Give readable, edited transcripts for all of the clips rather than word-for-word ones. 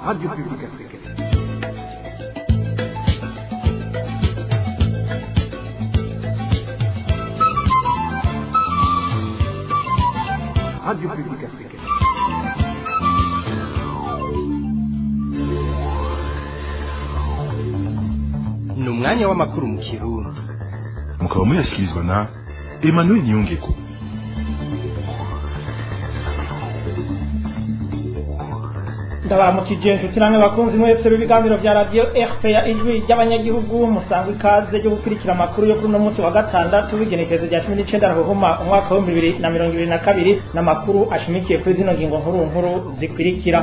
Radio Publique Africaine. Radio Publique Africaine. Ni umwanya w'amakuru mu Kirundi. Mukaba muyashyikirizwa na Emmanuel Niyongeko. Ndabaramukije inshuti namwe bakunzi mwese b'ibiganiro vya radio RPA, Ijwi ry'Abanyagihugu. Musangwa ikaze ryo gukurikira amakuru yo kuri uno munsi wa gatandatu, w'igenekerezo rya 19 Ruhuma umwaka wa 2022, n'amakuru ashimikiye kuri zino ngingo nkuru nkuru zikurikira.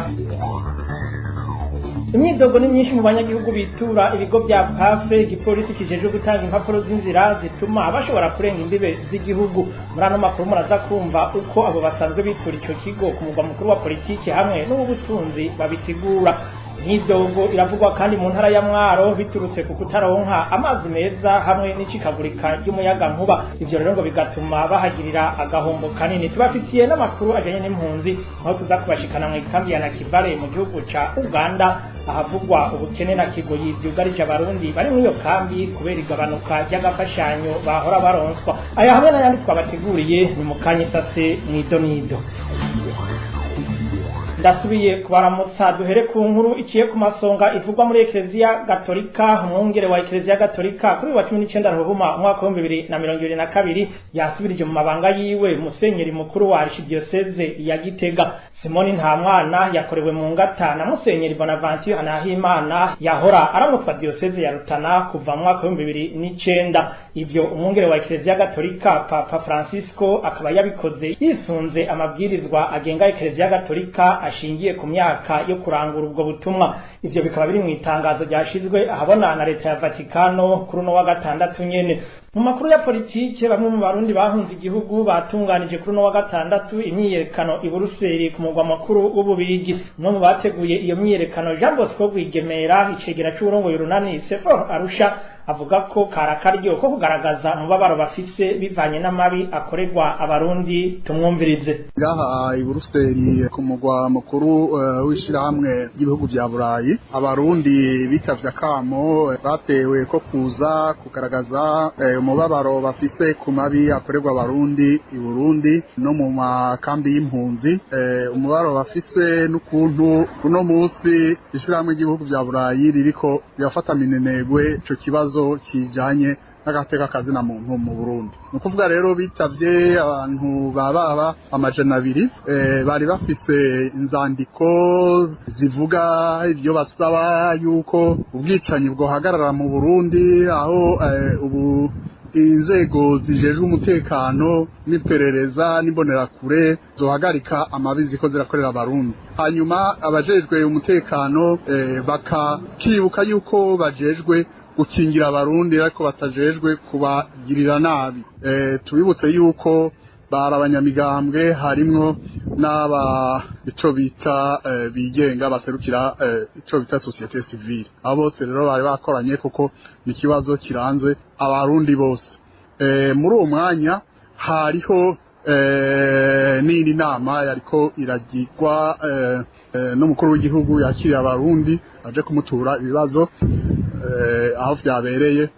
Imyidogo ni myinshi mu banyagihugu bitura ibigo bya PAFE, igipolisi kijejwe gutanga impapuro z'inzira zituma bashobora kurenga imbibe z'igihugu. Muri ano makuru muraza kumva uko abo basanzwe bitura ico kigo ku mugwa mukuru wa politiki hamwe n'ubutunzi babisigura. Imyidogo iravugwa kandi mu ntara ya Mwaro biturutse ku kutaronka amazi meza hamwe n'icikagurika ry'umuyagankuba. Ivyo rero ngo bigatuma bahagirira agahombo kanini. Tubafitiye n'amakuru ajanye n'impunzi, aho tuza kubashikana mu ikambi ya Nakivale mu gihugu ca Uganda, ahavugwa ubukene na kigoyi vyugarije Abarundi bari muri iyo kambi kubera igabanuka ry'agafashanyo bahora baronswa. Aya hamwe n'ayandi twabateguriye ni mu kanya isase mw'idonido. Ndasubiye kubaramutsa. Duhere ku nkuru iciye ku masonga ivugwa muri Ekleziya Gatolika. Umwungere wa Ekleziya Gatolika kuri wa 19 Ruhuma umwaka wa 2022 yasubirije mu mabanga yiwe musenyeri mukuru wa Archdiocese ya Gitega, Simoni Ntamwana. Yakorewe mu ngata na Musenyeri Bonaventure Nahimana yahora aramutswa diocese ya Rutana kuva mu mwaka wa 2009. Ivyo umwungere wa Ekleziya Gatolika, Papa Francisco, akaba yabikoze yisunze amabwirizwa agenga Ekleziya Gatolika ashingiye ku myaka yo kurangura ubwo butumwa. Ivyo bikaba biri mu itangazo ryashizwe ahabona na leta ya Vatikano kuri uno wa gatandatu nyene. Mu makuru ya politike, bamwe mu Barundi bahunze igihugu batunganije kuri uno wa gatandatu imyiyerekano i Buruseli ku mugwa mukuru w'Ububirigi. Umwe mu bateguye iyo myiyerekano, Jean Bosco Rwigemera, icegera c'uwurongoye urunani Sefor Arusha, avuga ko kari akaryo ko kugaragaza umubabaro bafise bivanye n'amabi akorerwa Abarundi. Tumwumvirize. Ngaha i Buruseli ku mugwa mukuru w'ishirahamwe ry'ibihugu vya Burayi, Abarundi bitavye akamo batewe ko kuza kugaragaza umubabaro bafise ku mabi akorerwa Abarundi i Burundi no mu makambi y'impunzi, umubabaro bafise n'ukuntu uno munsi ishirahamwe ry'ibihugu vya Burayi ririko rirafata minenegwe ico kibazo kijanye n'agateka kazina muntu mu Burundi. Ni ukuvuga rero bitavye abantu bababa 200, bari bafise inzandiko zivuga ivyo basaba, yuko ubwicanyi bwohagarara mu Burundi, aho ubu inzego zijejwe umutekano n'iperereza n'imbonerakure zohagarika amabi ziko zirakorera Abarundi, hanyuma abajejwe umutekano bakakibuka yuko bajejwe gukingira Abarundi ariko batajejwe kubagirira nabi. Tubibutse yuko bari abanyamigambwe, harimwo n'aba ico bita bigenga baserukira ico bita société civile. Abo bose rero bari bakoranye kuko ni ikibazo kiranze Abarundi bose. Muri uwo mwanya hariho n'indi nama yariko iragirwa n'umukuru w'igihugu yakiriye Abarundi aje kumutura ibibazo. Aho vyabereye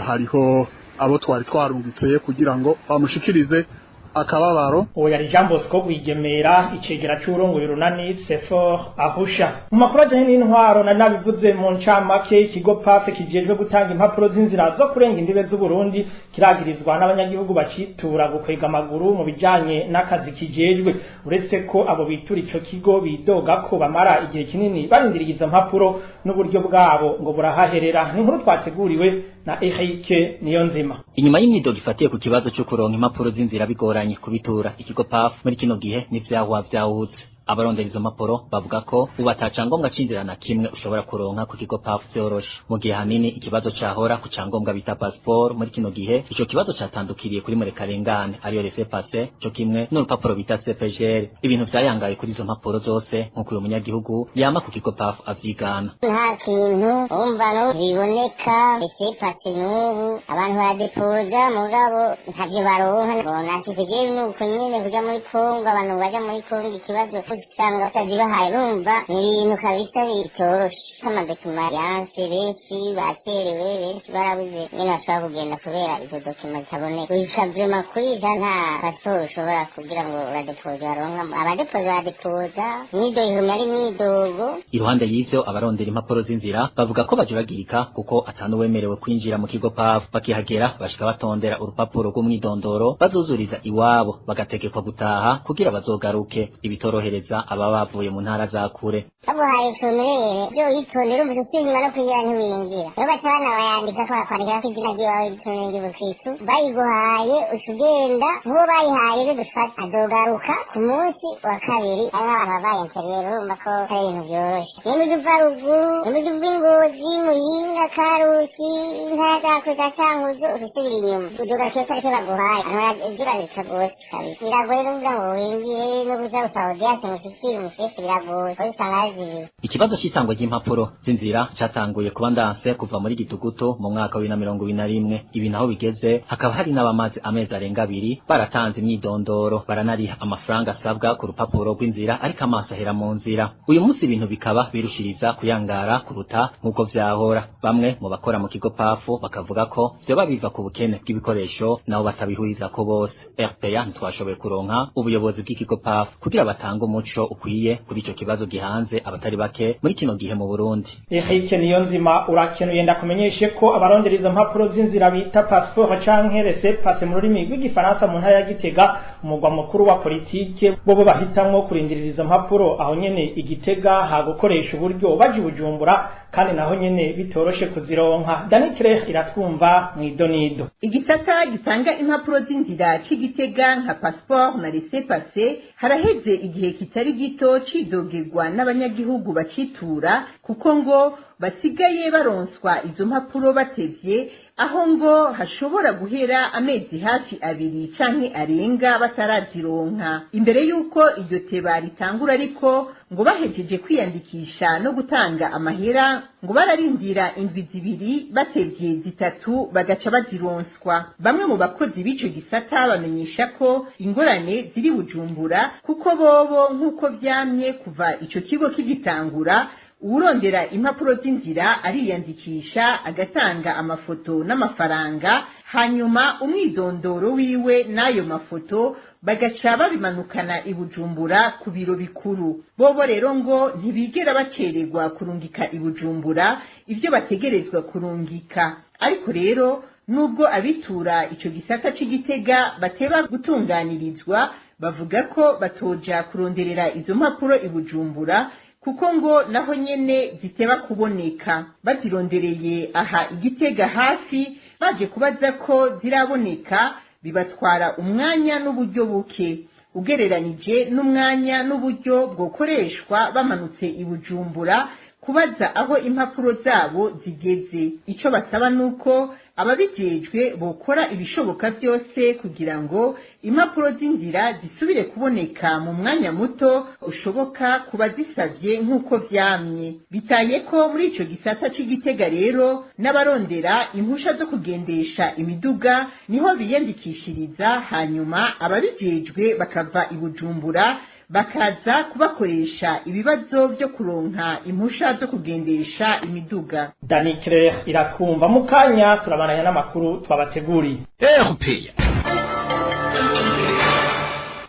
hariho abo twari twarungiteye kugira ngo bamushikirize akababaro. Uwo yari Jean Bosco Rwigemera, icegera c'uwurongoye urunani Sefor Arusha. Mu makuru ajanye n'intwaro, nari nabivuze mu ncamake, ikigo PAFE kijejwe gutanga impapuro z'inzira zo kurenga imbibe z'Uburundi kiragirizwa n'abanyagihugu bacitura gukwega amaguru mu bijanye n'akazi kijejwe. Uretse ko abo bitura ico kigo bidoga ko bamara igihe kinini barindiriye izo mpapuro, n'uburyo bwabo ngo burahaherera. Ni inkuru twateguriwe na Eric Niyonzima. Inyuma y'imyidogo ifatiye ku kibazo cyo kuronka impapuro z'inzira bigoranye kubitura ikigo PAF, muri kino gihe n'ivyahwa vyahutse. Abarondera izo mpapuro bavuga ko ubu atacangombwa c'inzira na kimwe ushobora kuronka ku kigo PAF vyoroshe. Mu gihe hanini ikibazo cahora ku cangombwa bita passport, muri kino gihe ico kibazo catandukiriye kuri murekarengane, ariyo laissez-passer, co kimwe n'urupapuro bita CPGL. Ibintu vyayangaye kuri izo mpapuro zose, nk'uko uyu munyagihugu yama ku kigo PAF avyigana. Nta kintu wumva no biboneka. Laissez-passer n'ubu abantu baradepoza, mugabo ntavyo baronka. Bona CPGL nuko nyene kuja muri Kongo, abantu baja muri Kongo ikibazo Usanga batazibahaye. Urumva ni ibintu kabisa bitoroshe. Amadocuments yanse, benshi bakerewe, benshi barabuze nyene bashobora kugenda kubera izo documents zitaboneka. Gushika vraiment kuri ija nta pasiporo ushobora kugira ngo uradepoza baronka. Abadepoza baradepoza, mwidogo ihuma ari mwidogo. Iruhande y'ivyo, abarondera impapuro z'inzira bavuga ko bajuragirika kuko atanuwemerewe kwinjira mu kigo PAF. Bakihagera bashika batondera urupapuro rw'umwidondoro bazuzuriza iwabo, bagategekwa gutaha kugira bazogaruke, ibitorohereza ababa bavuye mu ntara za kure. Baguhaye formulaire yo yitondera, umva usubira inyuma no kwinjira ntiwinjira. Rero baca banabayandika ko bakwandikira ko izina ry'iwawe ry'isomero ry'ubukristu bayiguhaye, uca ugenda. Nk'uwo bayihaye rero dufata azogaruka ku munsi wa kabiri. Hariho abantu bavaye intérieur, urumva ko ari ibintu byoroshe. Nimba uje uva ruguru, nimba uje uva Ingozi, Muyinga, Karusi, intara za kure za Cankuzo, uca usubira inyuma, uzogaruka iyo tariki baguhaye. Abantu barajuragirika rwose kabisa, biragoye no kugira ngo winjire no kuja gusaba audience ngo ushikire umushefu, biragoye kuko usanga hazibiye. Ikibazo c'itangwa ry'impapuro z'inzira catanguye kuba ndanse kuva muri gitugutu mu mwaka wa 2021. Ibi naho bigeze hakaba hari n'abamaze amezi arenga 2 baratanze imyidondoro, baranariha amafaranga asabwa ku rupapuro rw'inzira, ariko amaso ahera mu nzira. Uyu munsi ibintu bikaba birushiriza kuyangara kuruta nk'uko vyahora. Bamwe mu bakora mu kigo PAFU bakavuga ko vyoba biva ku bukene bw'ibikoresho, nabo batabihurizako bose. RPA ntitwashoboye kuronka ubuyobozi bw'ikigo PAFU kugira batange umuco ukwiye kuri ico kibazo gihanze abatari bake muri kino gihe mu Burundi. Eric Niyonzima, urakenuye. Ndakumenyeshe ko abarondera izo mpapuro z'inzira bita passeport canke laissez-passer mu rurimi rw'igifaransa mu ntara ya Gitega, umugwa mukuru wa politike, bobo bahitamwo kurindirira izo mpapuro aho nyene igitega ha gukoresha uburyo baje Bujumbura, kandi naho nyene bitoroshe kuzironka. Danikire iratwumva mw'idonido. Igisata gitanga impapuro z'inzira c'Igitega nka passeport na laissez-passer haraheze igihe kitari gito cidogerwa n'abanyagihugu bacitura, kuko ngo basigaye baronswa izo mpapuro batevye, aho ngo hashobora guhera amezi hafi 2 canke arenga batarazironka. Imbere y'uko iryo teba ritangura ariko, ngo bahejeje kwiyandikisha no gutanga amahera, ngo bararindira indwi 2, batevye 3, bagaca bazironswa. Bamwe mu bakozi b'ico gisata bamenyesha ko ingorane ziri Bujumbura, kuko bobo nk'uko vyamye kuva ico kigo kigitangura, uwurondera impapuro z'inzira ariyandikisha, agatanga amafoto n'amafaranga, hanyuma umwidondoro wiwe n'ayo mafoto bagaca babimanukana i Bujumbura ku biro bikuru. Bobo rero ngo ntibigera bacererwa kurungika i Bujumbura ivyo bategerezwa kurungika. Ariko rero nubwo abitura ico gisata c'Igitega bateba gutunganirizwa, bavuga ko batoja kuronderera izo mpapuro i Bujumbura, kuko ngo naho nyene ziteba kuboneka. Bazirondereye aha Igitega hafi, baje kubaza ko ziraboneka, bibatwara umwanya n'uburyo buke ugereranije n'umwanya n'uburyo bwokoreshwa bamanutse i Bujumbura kubaza aho impapuro zabo zigeze. Ico basaba nuko ababijejwe bokora ibishoboka byose kugira ngo impapuro z'inzira zisubire kuboneka mu mwanya muto ushoboka kuba zisavye nk'uko vyamye. Bitaye ko muri ico gisata c'Igitega rero n'abarondera impusha zo kugendesha imiduga niho biyandikishiriza, hanyuma ababijejwe bakava i Bujumbura bakaza kubakoresha ibibazo vyo kuronka impusha zo kugendesha imiduga. Danikire iratwumva, mu kanya turabananya n'amakuru twabateguriye. RPA.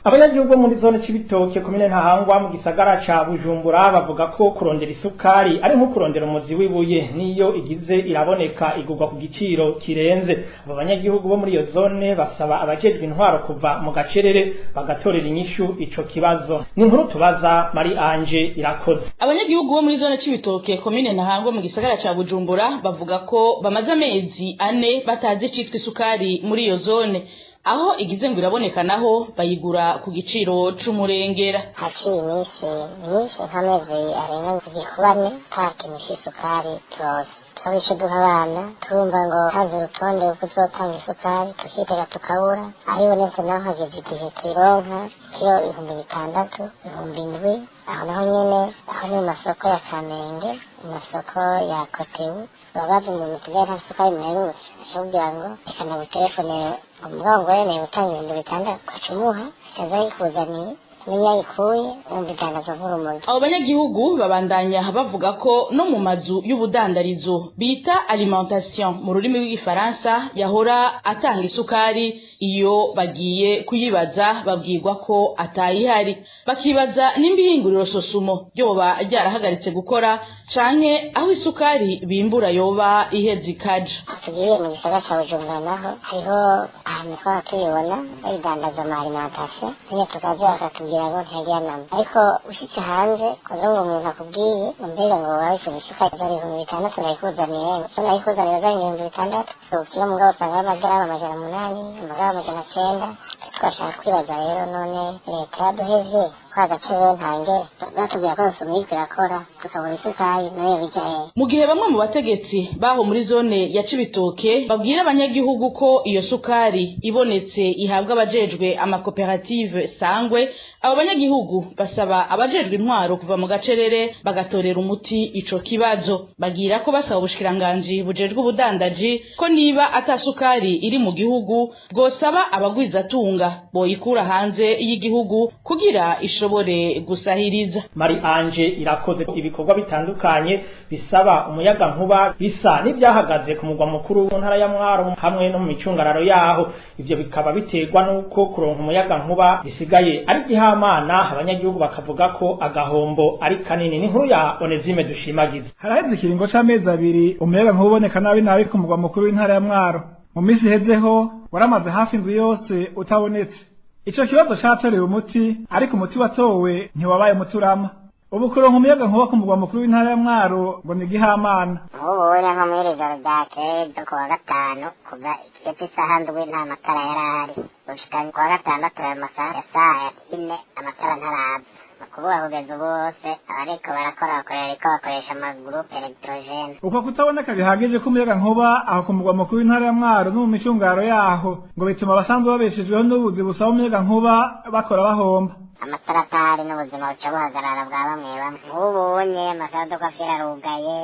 Abanyagihugu bo muri zone Cibitoke, komine Ntahangwa, mu gisagara ca Bujumbura bavuga ko kurondera isukari ari nko kurondera umuzi w'ibuye. Niyo igize iraboneka, igurwa ku giciro kirenze. Abo banyagihugu bo muri iyo zone basaba abajejwe intwaro kuva mu gacerere bagatorera inyishu ico kibazo. Ni inkuru tubaza Marie Ange Irakoze. Abanyagihugu bo muri zone Cibitoke, komine Ntahangwa, mu gisagara ca Bujumbura bavuga ko bamaze amezi 4 batazi icitwa isukari muri iyo zone. Aho igize ngo iraboneka naho, bayigura ku giciro c'umurengera. Haciye iminsi myinshi, nk'amezi arenga tugiye kuba 4, nta kintu c'isukari turonse. Twabishe duha abana, turumva ngo haza urutonde rwo kuzotanga isukari, tukitega tukabura. Aho ibonetse naho hageze igihe tuyironka kiro 6000, 7000. Aho naho nyene aho ni mu masoko ya Kamenge, mu masoko ya Kotebu. Babaza umuntu tugaye nta sukari muherutse, ashobora ngo reka ndagutelefone, ngo mugabo ngo yemeye gutanga 6000, ugaca umuha acaza yikuzaniye. niyo ayikuye wumva idandaza nk'urumogi. Abo banyagihugu babandanya bavuga ko no mu mazu y'ubudandarizo bita alimentation mu rurimi rw'igifaransa yahora atanga isukari, iyo bagiye kuyibaza babwirwa ko atayihari, bakibaza nimba ihinguriro Sosumo ryoba ryarahagaritse gukora canke aho isukari bimbura yoba iheze ikaja. Tugiye mu gisagara ca Bujumbura naho hariho ahantu twaba tuyibona bayidandaza mu alimentation, niyo tukaza bakatubwira ngo ntihagira namba, ariko ushitse hanze ukaza ngo umuntu akubwiye ngo mbega ngo waba isukari zari 6000 nayikuzaniye, so nayikuzaniye zari 6000, ukira mugabo usanga amagarama 800, amagarama 900. Twashaka kwibaza rero none leta yaduhevye kwa gaciro ntangere batubwira ko Sosumo iriko irakora tukabura isukari nayo bija hehe? Mu gihe bamwe mu bategetsi baho muri zone ya Cibitoke babwira abanyagihugu ko iyo sukari ibonetse ihabwa abajejwe amakoperative sangwe, abo banyagihugu basaba abajejwe intwaro kuva mu gacerere bagatorera umuti ico kibazo. Bagira ko basaba ubushikiranganji bujejwe ubudandaji ko niba atasukari iri mu gihugu bwosaba abagwizatunga boyikura hanze y'igihugu kugira ishobore gusahiriza. Mari Anje irakoze. Ibikorwa bitandukanye bisaba umuyaga nkuba bisa n'ibyahagaze ku mugwa mukuru w'intara ya Mwaro hamwe no mu micungararo yaho. Ivyo bikaba biterwa nuko kuronka umuyaga nkuba bisigaye ari gihamana, abanyagihugu bakavuga ko agahombo ari kanini. Ni inkuru ya Onezime Dushimagiza. Haraheze ikiringo c'amezi 2 umuyaga nkuba uboneka nabi nabi ku mugwa mukuru w'intara ya Mwaro. Mu minsi ihezeho waramaze hafi inzu yose utabonetse. Ico kibazo catorewe umuti, ariko umuti watowe ntiwabaye umuturama. Ubu kuronka umuyaga nkuba ku mugwa mukuru w'intara ya Mwaro ngo ni gihamana. Nk'ubu ubona nko muri iri joro ryakeye ryo kuwa gatanu kuva igihe cy'isaha 7 nta matara yari ahari, gushika kuwa gatandatu ayo masaha ya saa 4 amatara ntaraza. Ni ukuvuga kugeza ubu bose abariko barakora bakorera ariko bakoresha amagurupe electrogene. Uko kutaboneka bihagije k'umuyaga nkuba aho ku mugwa mukuru w'intara ya Mwaro no mu micungaro yaho ngo bituma abasanzwe babeshejweho n'ubuzi busaba umuyaga nkuba bakora bahomba. Amatara atahari n'ubuzima buca buhagarara bwa bamwe bamwe. Nk'ubu ubonye amasaduka arugaye,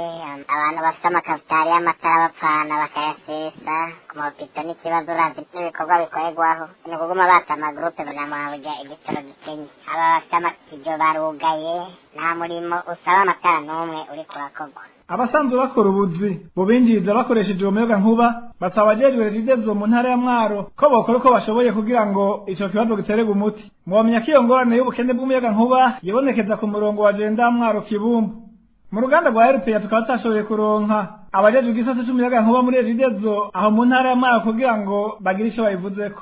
abantu bafite amakapitali y'amatara bapfana bakayasesa ku mapito n'ikibazo urazi n'ibikorwa bikorerwaho ni ukuguma bata amagurupe banamwabuja igitoro gikenye. Aba bafite amatijo barugaye, nta murimo usaba amatara n'umwe uriko urakorwa. Abasanzwe bakora ubuzi bubinjiriza bakoresheje umuyaga nkuba basaba abajejwe regidezo mu ntara ya Mwaro ko bokora uko bashoboye kugira ngo ico kibazo gitererwe umuti. Mwomenya ko iyo ngorane y'ubukene bw'umuyaga nkuba yibonekeza ku murongo wa Jenda Mwaro Kibumbu. Mu ruganda rwa RPA tukaba tutashoboye kuronka abajejwe igisata c'umuyaga nkuba muri regidezo aho mu ntara ya Mwaro kugira ngo bagire ico babivuzeko.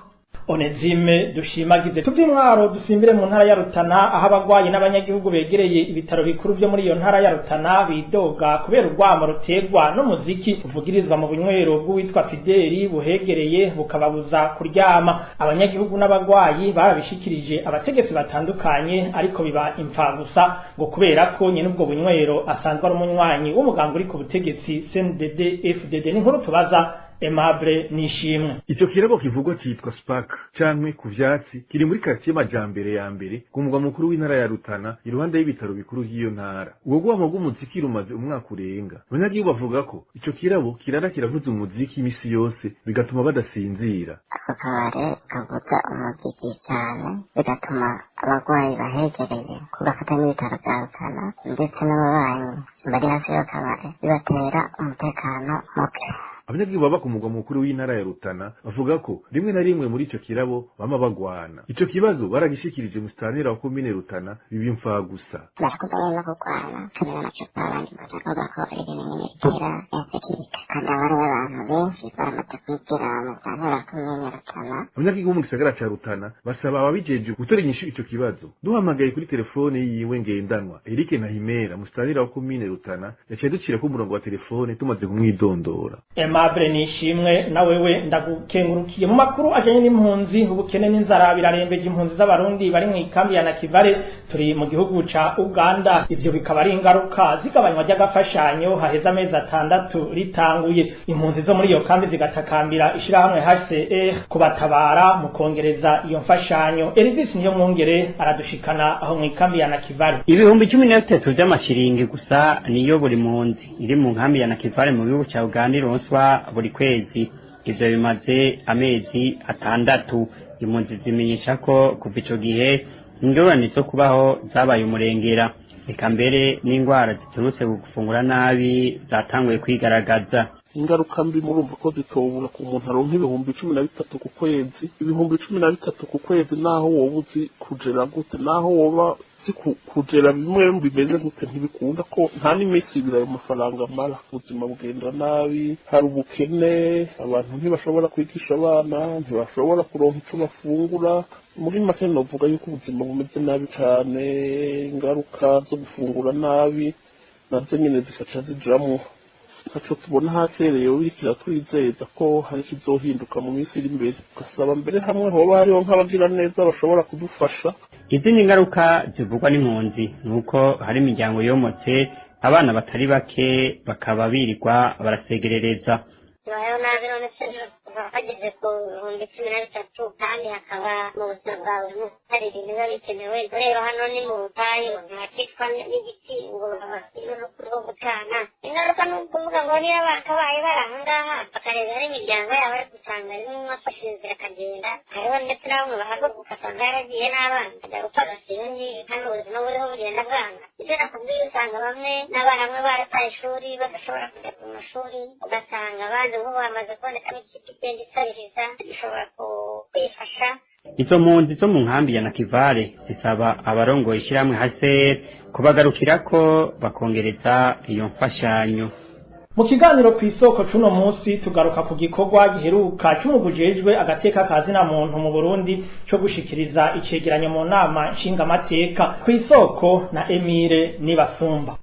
Onezime Dushimagize. Tuve Mwaro dusimbire mu ntara ya Rutana aho abagwayi n'abanyagihugu begereye ibitaro bikuru byo muri iyo ntara ya Rutana bidoga kubera urwamo ruterwa n'umuziki uvugirizwa mu bunywero bw'uwitwa Fideli buhegereye bukababuza kuryama. Abanyagihugu n'abagwayi barabishikirije abategetsi batandukanye, ariko biba imfagusa ngo kubera ko nyene ubwo bunywero asanzwe ari umunywanyi w'umuganga uri ku butegetsi CNDD FDD. Ni inkuru tubaza Aimable Nishimwe. Ico kirabo kivugwa citwa Spark canke ku vyatsi kiri muri quartier Majambere ya mbere ku mugwa mukuru w'intara ya Rutana iruhande y'ibitaro bikuru by'iyo ntara. Uwo gwamo rw'umuziki rumaze umwaka urenga. Abanyagihugu bavuga ko ico kirabo kirara kiravuza umuziki imisi yose bigatuma badasinzira. Ako kabare kavuza umuziki cyane bigatuma abagwayi bahegereye kugafata n'ibitaro bya Rutana ndetse n'ababanyi bari hafi y'akabare bibatera umutekano muke. Abanyagihugu baba ku mugwa mukuru w'intara ya Rutana bavuga ko rimwe na rimwe muri ico kirabo bama bagwana. Ico kibazo baragishikirije musitantera wa komine Rutana biba imfagusa. Barakuza rero no kurwana kubera amacupa abandi baravuga ko ari ibintu nyene bitera insekirite kandi aba ari abantu benshi baramaze kwigira musitantera wa komine Rutana. Abanyagihugu bo mu gisagara ca Rutana basaba ababijejwe gutora inyishu ico kibazo. Duhamagaye kuri telefone yiwe ngendanwa Eric Nahimera musitantera wa komine Rutana yaciye ducira ku murongo wa telefone tumaze kumwidondora. Aimable Nishimwe na wewe ndagukengurukiye. Mu makuru ajanye n'impunzi, ubukene n'inzara birarembeje impunzi z'abarundi bari mu ikambi ya Nakivale turi mu gihugu ca Uganda. Ivyo bikaba ari ingaruka zigabanywa ry'agafashanyo haheze amezi 6 ritanguye. Impunzi zo muri iyo kambi zigatakambira ishirahamwe HCR kubatabara mu kongereza iyo mfashanyo. Elvis niyo mwongere aradushikana aho mu ikambi ya Nakivale. 13,000 vy'amashiringi gusa niyo buri mpunzi iri mu nkambi ya Nakivale mu gihugu ca Uganda ironswa buri kwezi. Ivyo bimaze amezi 6. Impunzi zimenyesha ko kuva ico gihe Ingorane zo kubaho zabaye umurengera, eka mbere n'ingwara ziturutse ku gufungura nabi zatanguye kwigaragaza. Ingaruka mbi murumva ko zitobura ku muntu aronka 13,000 ku kwezi. 13,000 ku kwezi, naho woba uzi kujera gute, naho woba uzi kujera bimwe bimeze gute, ntibikunda ko nta n'iminsi ibiri ayo mafaranga amara. Ubuzima bugenda nabi, hari ubukene, abantu ntibashobora kwigisha abana, ntibashobora kuronka ico bafungura. Muri make novuga yuko ubuzima bumeze nabi cane. Ingaruka zo gufungura nabi nazo nyene zikaca zijamwo. Ntaco tubona hasereye biriko iratwizeza ko hari ikizohinduka mu minsi iri imbere, ugasaba mbere hamwe hoba hariho nk'abagira neza bashobora kudufasha. Izindi ngaruka zivugwa n'impunzi ni uko hari imiryango yomotse, abana batari bake bakaba birirwa barasegerereza. Tubayeho nabi none se bageze ku 13,000, kandi hakaba mu buzima bwa buri munsi hari ibintu biba bikenewe. Ureba hano ni mu butayu, ntacitwa n'igiti ngo babasime no gucana. Ingaruka ni ukuvuga ngo niba bakabaye bari aha ngaha bakarebera n'imiryango yabo, ariko usanga rimwe umwe afashe inzira akagenda, hariho ndetse na bamwe bahaguruka ugasanga yaragiye n'abana akajya gupfa agasiba ngiyi, kandi ubuzima buriho bugenda bwanga. Ibyo nakubwiye, usanga bamwe n'abana bamwe barataye ishuri badashobora kujya ku mashuri, ugasanga abandi ubu bamaze kubonekamo ikipe igenda isabiriza ishobora kwifasha. Izo mpunzi zo mu nkambi ya Nakivale zisaba abarongoye ishyirahamwe HCR kubagarukirako bakongereza iyo mfashanyo. Mu kiganiro ku isoko cuno munsi tugaruka ku gikorwa giheruka c'umugujejwe agateka kazina muntu mu Burundi co gushikiriza icegeranyo mu nama nshingamateka. Ku isoko na Emile Nibasumba.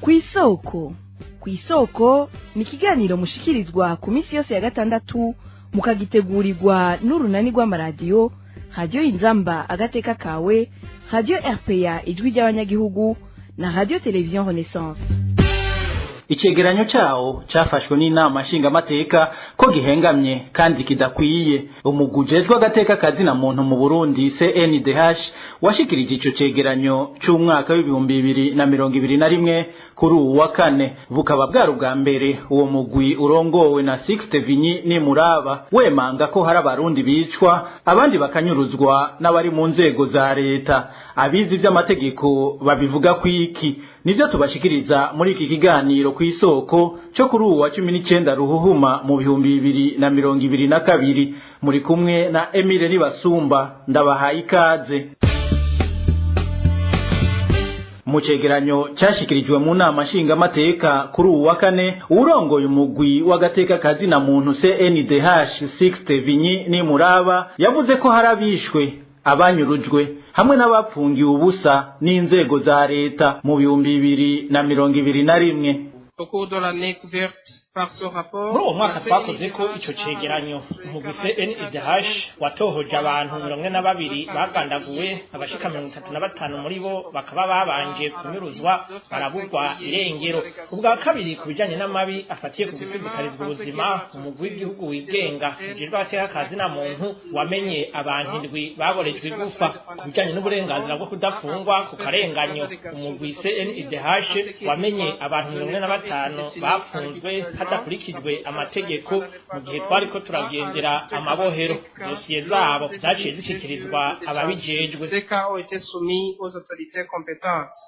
Ku isoko, ku isoko ni ikiganiro mushikirizwa ku minsi yose ya gatandatu, mukagitegurirwa n'urunani rw'amaradiyo Radio Inzamba agateka kawe, Radio RPA ijwi ry'abanyagihugu na Radio Television Renaissance. Icegeranyo cawo cafashwe n'inama nshingamateka ko gihengamye kandi kidakwiye. Umugwi ujejwe agateka kazina muntu mu Burundi CNDH washikirije ico cegeranyo c'umwaka w'2021 kuri uwu wa kane, bukaba bwari ubwa mbere uwo mugwi urongowe na Sixte Vinyi Nimuraba wemanga ko hari abarundi bicwa, abandi bakanyuruzwa n'abari mu nzego za leta. Abizi ivy'amategeko babivuga kwiki? Nivyo tubashikiriza muri iki kiganiro ku isoko cyo kuri uwa 19 ruhuhuma mu 2022. Muri kumwe na Emile Nibasumba, ndabahaye ikaze. Mu cegeranyo cashikirijwe mu nama nshingamateka kuri uwu wa kane, uwurongoye umugwi w'agateka kazina muntu CNDH Sixte Vinyi Nimuraba yavuze ko hari abishwe, abanyurujwe hamwe n'abapfungiwe ubusa n'inzego za leta mu 2021. Muri uwo mwaka twakoze ko ico cegeranyo, umugwi CNIDH watohoje abantu 42 bagandaguwe, abashika 35 muri bo bakaba babanje kunyuruzwa barabugwa irengero. Ubwa kabiri, ku bijanye n'amabi afatiye ku gusizikarizwa ubuzima, umugwi w'igihugu wigenga ujejwe agateka kazina muntu wamenye abantu 7 baborejwe igufa. Ku bijanye n'uburenganzira bwo kudafungwa ku karenganyo, umugwi CNIDH wamenye abantu 45 bafunzwe hadakurikijwe amategeko mu gihe twariko turagendera amabohero. Dosiye zabo zaciye zishikirizwa ababijejwe.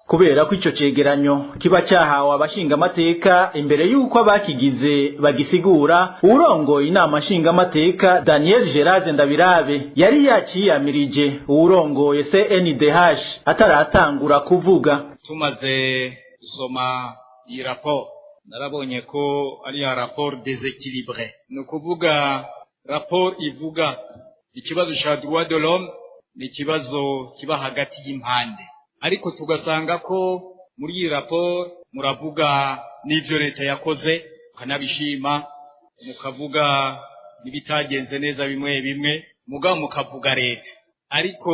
Kubera ko ico cegeranyo kiba cahawe abashingamateka imbere y'uko abakigize bagisigura, uwurongoye inama nshingamateka Daniel Gerard Ndabirabe yari yaciyamirije uwurongoye CNDH ataratangura kuvuga. Tumaze gusoma iyi raporo, narabonye ko ari ya rapport déséquilibré, ni ukuvuga rapport ivuga ikibazo ca droit de l'homme ni ikibazo kiba hagati y'impande, ariko tugasanga ko muri iyi rapport muravuga n'ivyo leta yakoze mukanabishima, mukavuga n'ibitagenze neza bimwe bimwe, mugabo mukavuga leta, ariko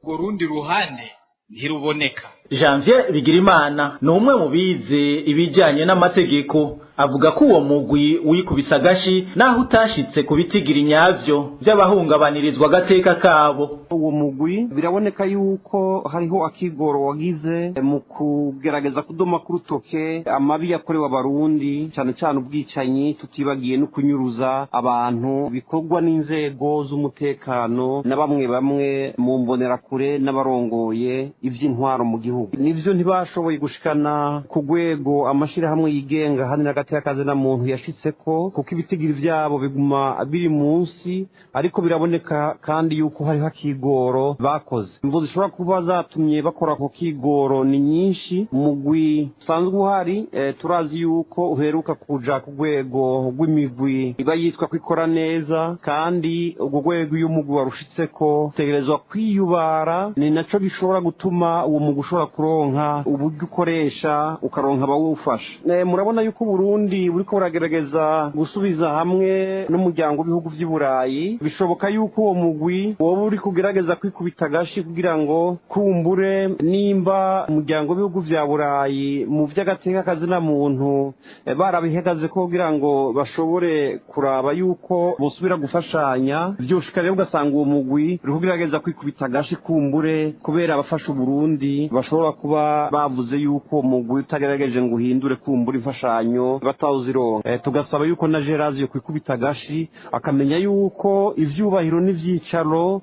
urwo rundi ruhande ntiruboneka. Janvier Bigirimana ni umwe mu bize ibijyanye n'amategeko, avuga ko uwo mugwi wikubise agashi naho utashitse ku bitigiri nyavyo by'abahungabanirizwa agateka kabo. Uwo mugwi biraboneka yuko hariho akigoro wagize mu kugerageza kudoma ku rutoke amabi yakorewe Abarundi, cyane cyane ubwicanyi, tutibagiye no kunyuruza abantu bikorwa n'inzego z'umutekano na bamwe bamwe mu mbonerakure n'abarongoye ivy'intwaro mu gihugu. Nivyo ntibashoboye gushikana ku rwego amashirahamwe yigenga hano agateka na muntu yashitseko, kuko ibitigiri vyabo biguma biri munsi, ariko biraboneka kandi yuko hariho akigoro bakoze. Imvo zishobora kuba zatumye bakora ako kigoro ni nyinshi. Umugwi usanzwe uhari turazi yuko uheruka kuja ku rwego rw'imigwi iba yitwa kwikora neza, kandi urwo rwego iyo umugwi warushitseko utegerezwa kwiyubara. Ni naco gishobora gutuma uwo mugwi ushobora kuronka uburyo ukoresha, ukaronka abawufasha. Murabona yuko Burundi buriko buragerageza gusubiza hamwe n'umuryango w'ibihugu vy'i Burayi. Bishoboka yuko uwo mugwi woba uri kugerageza kwikubita agashi kugira ngo kumbure nimba umuryango w'ibihugu vya Burayi mu vy'agateka kazina muntu barabihagaze ko kugira ngo bashobore kuraba yuko bosubira gufashanya, vyoshika rero ugasanga uwo mugwi uri kugerageza kwikubita agashi kumbure kubera abafasha Uburundi bashobora kuba bavuze yuko uwo mugwi utagerageje ngo uhindure kumbura imfashanyo batawuzironka. Tugasaba yuko na Gerard kwikubita agashi akamenya yuko ivyubahiro n'ivyicaro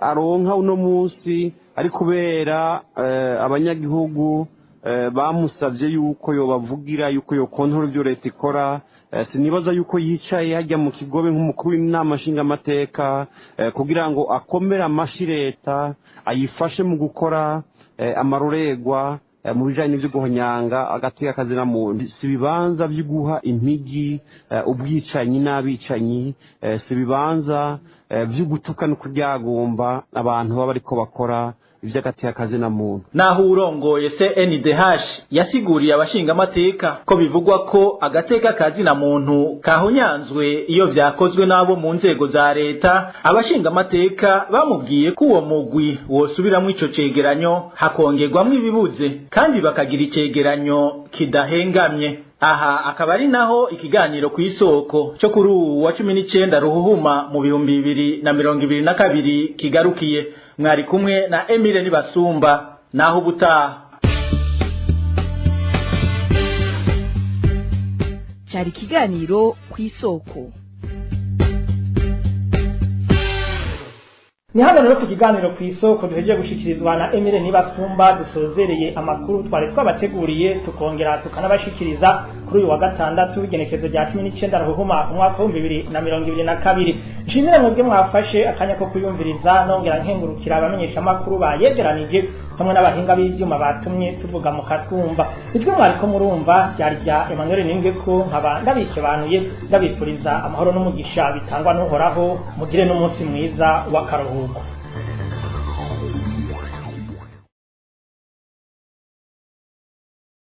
aronka uno munsi ari kubera abanyagihugu bamusavye yuko yobavugira, yuko yokontora ivyo leta ikora. Sinibaza yuko yicaye hajya mu kigobe nk'umukuru w'inama nshingamateka kugira ngo akomere amashi leta ayifashe mu gukora amaruregwa mu bijanye n'ivyo guhonyanga agateka kazina muntu. Si ibibanza vyo guha impigi ubwicanyi n'abicanyi, si ibibanza vyo gutuka no kuryagomba abantu baba bariko bakora ivy'agateka kazina muntu. Naho urongoye CNDH yasiguriye abashingamateka ko bivugwa ko agateka kazina muntu kahonyanzwe iyo vyakozwe n'abo mu nzego za leta, abashingamateka bamubwiye ko uwo mugwi wosubiramwo ico cegeranyo hakongerwamwo ibibuze kandi bakagira icegeranyo kidahengamye. Aha akaba ari naho ikiganiro ku isoko cyo kuri uwu wa 19 Ruhuhuma mu 2022 kigarukiye. Mwari kumwe na Emile Nibasumba, naho ubutaha. Cyari ikiganiro ku isoko. Ni hano rero ku kiganiro ku isoko duhejeje gushikirizwa na Emile Nibasumba dusozereye amakuru twari twabateguriye, tukongera tukanabashikiriza kuri uyu wa gatandatu w'igenekezo rya 19 Ruhuhuma umwaka wa 2022. Nshimire mwebwe mwafashe akanya ko kuyumviriza, nongera nkengurukira abamenyesha amakuru bayegeranije hamwe n'abahinga b'ivyuma batumye tuvuga mu katwumva. Ijwi mwariko murumva ryari rya Emmanuel Ningeko, nkaba ndabikebanuye ndabipuriza amahoro n'umugisha bitangwa n'Uhoraho. Mugire n'umunsi mwiza w'akaruhuko.